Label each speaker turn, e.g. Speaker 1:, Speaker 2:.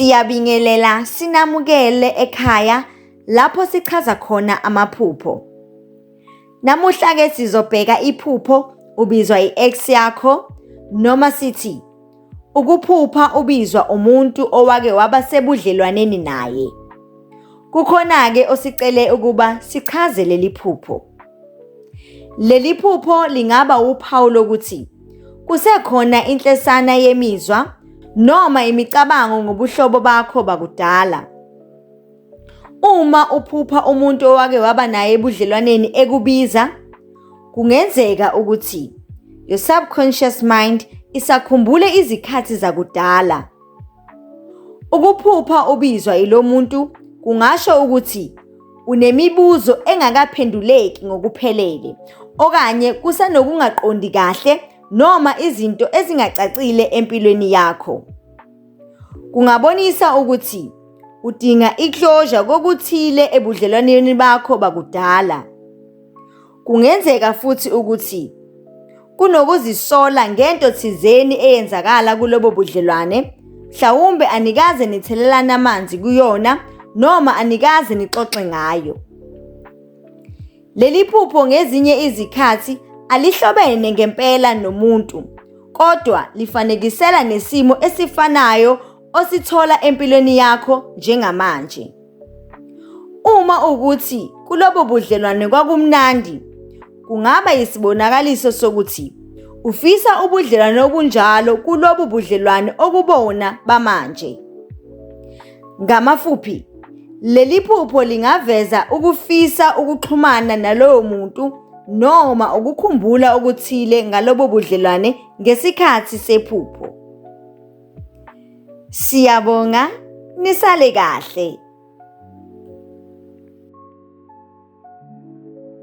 Speaker 1: Siyabingelela sinamukele ekhaya lapho sichaza khona amaphupho. Namuhla ke sizobheka iphupho ubizwa i-ex yakho noma sithi ukuphupha ubizwa umuntu owake waba sebudlelwaneni naye. Kukhona-ke osicele ukuba sichaze leli phupho. Leli phupho lingaba wuphawu lokuthi kusekhona inhlesana yemizwa noma imicabango ngobuhlobo bakho bakudala. Uma uphupha umuntu owake waba naye ebudlelwaneni ekubiza, kungenzeka ukuthi your subconscious mind isakhumbule izikhathi zakudala. Ukuphupha ubizwa yilomuntu kungasho ukuthi unemibuzo engakaphenduleki ngokuphelele okanye kusanokungaqondi kahle noma izinto ezingacacile empilweni yakho. Kungabonisa ukuthi udinga i-closure kokuthile ebudlelwaneni bakho bakudala. Kungenzeka futhi ukuthi kunokuzisola ngento thizeni eyenzakala kulobo budlelwane, mhlawumbe anikaze nithelelane amanzi kuyona noma anikaze nixoxe ngayo. Leli phupho ngezinye izikhathi alihlobene ngempela nomuntu, kodwa lifanekisela nesimo esifanayo osithola empilweni yakho njengamanje. Uma ukuthi kulobo budlelwane kwakumnandi, kungaba yisibonakaliso sokuthi ufisa ubudlelwane obunjalo kulobu budlelwane okubona bamanje. Ngamafuphi, leli phupho lingaveza ukufisa ukuxhumana nalowo muntu noma ukukhumbula okuthile ngalobo budlelwane ngesikhathi sephupho. Siyabonga, nisale kahle.